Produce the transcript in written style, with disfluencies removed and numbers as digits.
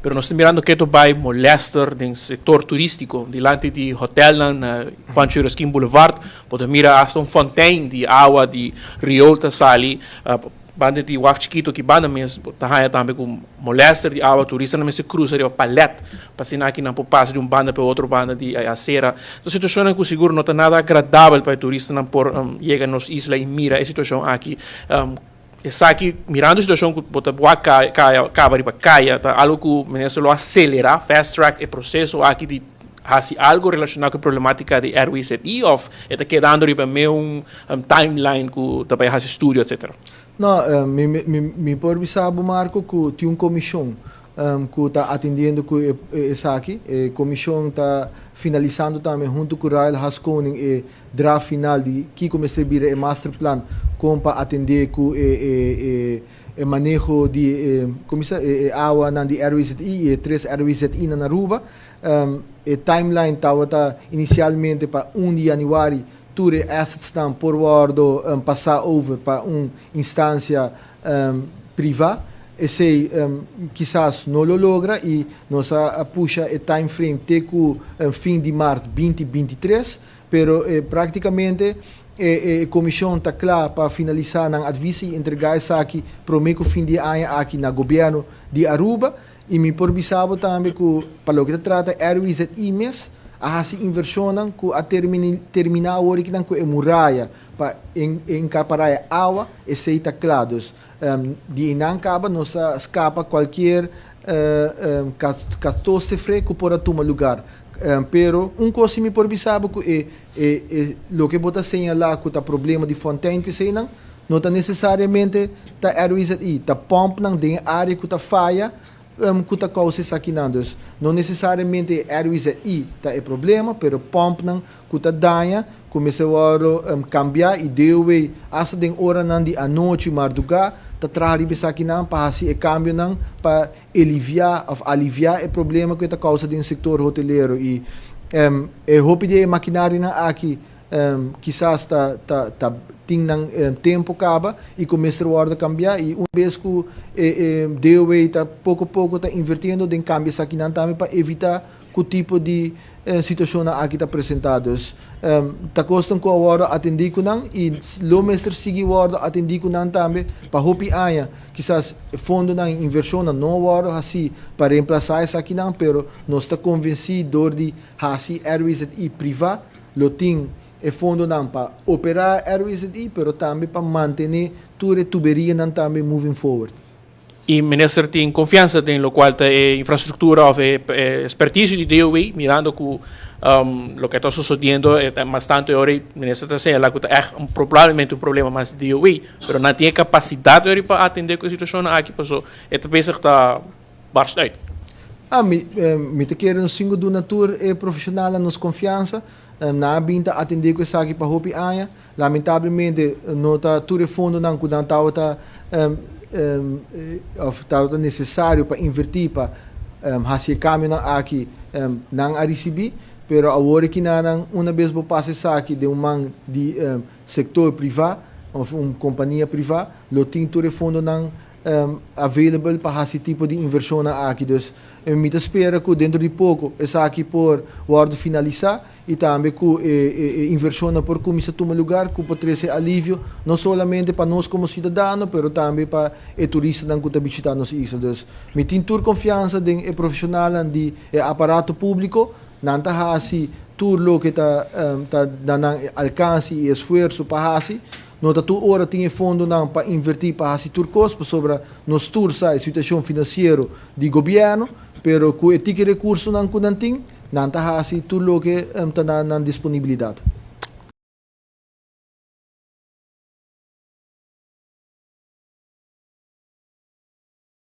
Pero nos ta mirando keto bay molester den sector turistico, dilanti di hotelnan na Juancho Yrausquin Boulevard, bo ta mira hasta un fontein di awa di riool ta sali, banda di Waf Chikito aki banda mes bo ta haya tambe cu molester di awa, turistanan mester cruza riba palet pa asina aki nan por pasa di un banda pa e otro banda di e acera. Ta situacionnan cu sigur no ta nada agradabel pa e turistanan por yega nos isla y mira e situacion aki. Esaki, mirando e situacion cu bo ta wak caya, caba riba caya, ta algo cu minister lo acelera, fast track, e proceso aki di haci algo relaciona cu e problematica di RWZI of e ta kedando riba e meun timeline cu ta bay haci studio, etcetera? No, mi por bisa bo, Marco, cu tin un comision cu ta atendiendo cu esaki. E comision ta finalisando tambe hunto cu Royal Haskoning e draft final di kico mester bira e masterplan con pa atende cu e maneho di e, como bisa, e awanan di RWZI y e tres RWZI nan Aruba. E timeline tawata inicialmente pa 1 di januari tur e assetsnan por wordo pasa over pa un instancia priva. Esey kisas no lo logra y nos a pusha e time frame te cu fin di maart 2023, pero practicamente e comision ta cla pa finalisa nan advies y entrega esaki prome cu fin di aña aki na gobierno di Aruba. Y mi por bisa bo tambe cu pa loke ta trata RWZI mes a haci inversionnan cu a termina awor akinan cu e muraya pa encapara e awa, esey ta cla. Dus di einan caba nos a scapa cualkier catostrofe cu por a tuma lugar. Pero un cos si mi por bisa bo cu e loke bo ta señala cu ta problema di fontein cu eseynan no ta necesariamente ta RWZI, ta pompnan den e area cu ta faya cu ta causa esakinan. Dus no necesariamente e RWZI ta e problema, pero pompnan cu ta daña cu mester wordo cambia y DOW hasta den oranan di anochi, marduga, ta traha riba esakinan pa haci e cambionan pa elivia of alivia e problema cu e ta causa den sector hotelero. Y e hopi di e maquinarianan aki kisas ta tin nan tempo caba y cu mester wordo cambia, y un bes cu e DOW ta poco poco ta invertiendo den cambia esakinan tambe pa evita cu tipo di situacionnan aki ta presenta. Dus ta cosnan cu a wordo atendi cu nan y lo mester sigui wordo atendi cu nan tambe pa hopi aña. Kisas fondonan y inversionnan no a wordo haci pa reemplaza esakinan, pero nos ta convenci door di haci RWZI priva lo tin e fondonan pa opera RWZI, pero tambe pa mantene tur e tuberianan tambe moving forward. Y minister tin confiansa den locual ta e infrastructura of e experticio di DOW, mirando cu loke ta sucediendo mas tanto e ora y minister ta señala cu ta echt probablemente un problema mas di DOW, pero nan tin e capacidad ora pa atende cu e situacionnan aki, paso e ta bezig ta barst uit. Ah, mi ta kere nos singu duna tur e profesionalnan nos confiansa. Nan a bin ta atende cu esaki pa hopi aña. Lamentablemente no ta tur e fondonan cu nan tabata of tabata necesario pa inverti pa haci e cambionan aki nan a ricibi, pero awor aki nan una bes bo pasa esaki den un man di sector priva of un compania priva lo tin tur e fondonan available pa haci tipo di inversionnan aki. Dus mi ta spera cu dentro di poco esaki por wordo finalisa y tambe cu e inversionnan por cuminsa tuma lugar cu por trece alivio no solamente pa nos como ciudadano pero tambe pa e turistanan cu ta bishita nos isla. Dus mi tin tur confiansa den e profesionalnan di e aparato publico, nan ta haci tur loke ta ta na nan alcance y esfuerzo pa haci. No ta tur ora tin e fondonan pa inverti pa haci tur cos pasobra nos tur sa e situacion financiero di gobierno, pero cu e tiki recursonan cu nan tin, nan ta hasi tur loke ta na nan disponibilidat.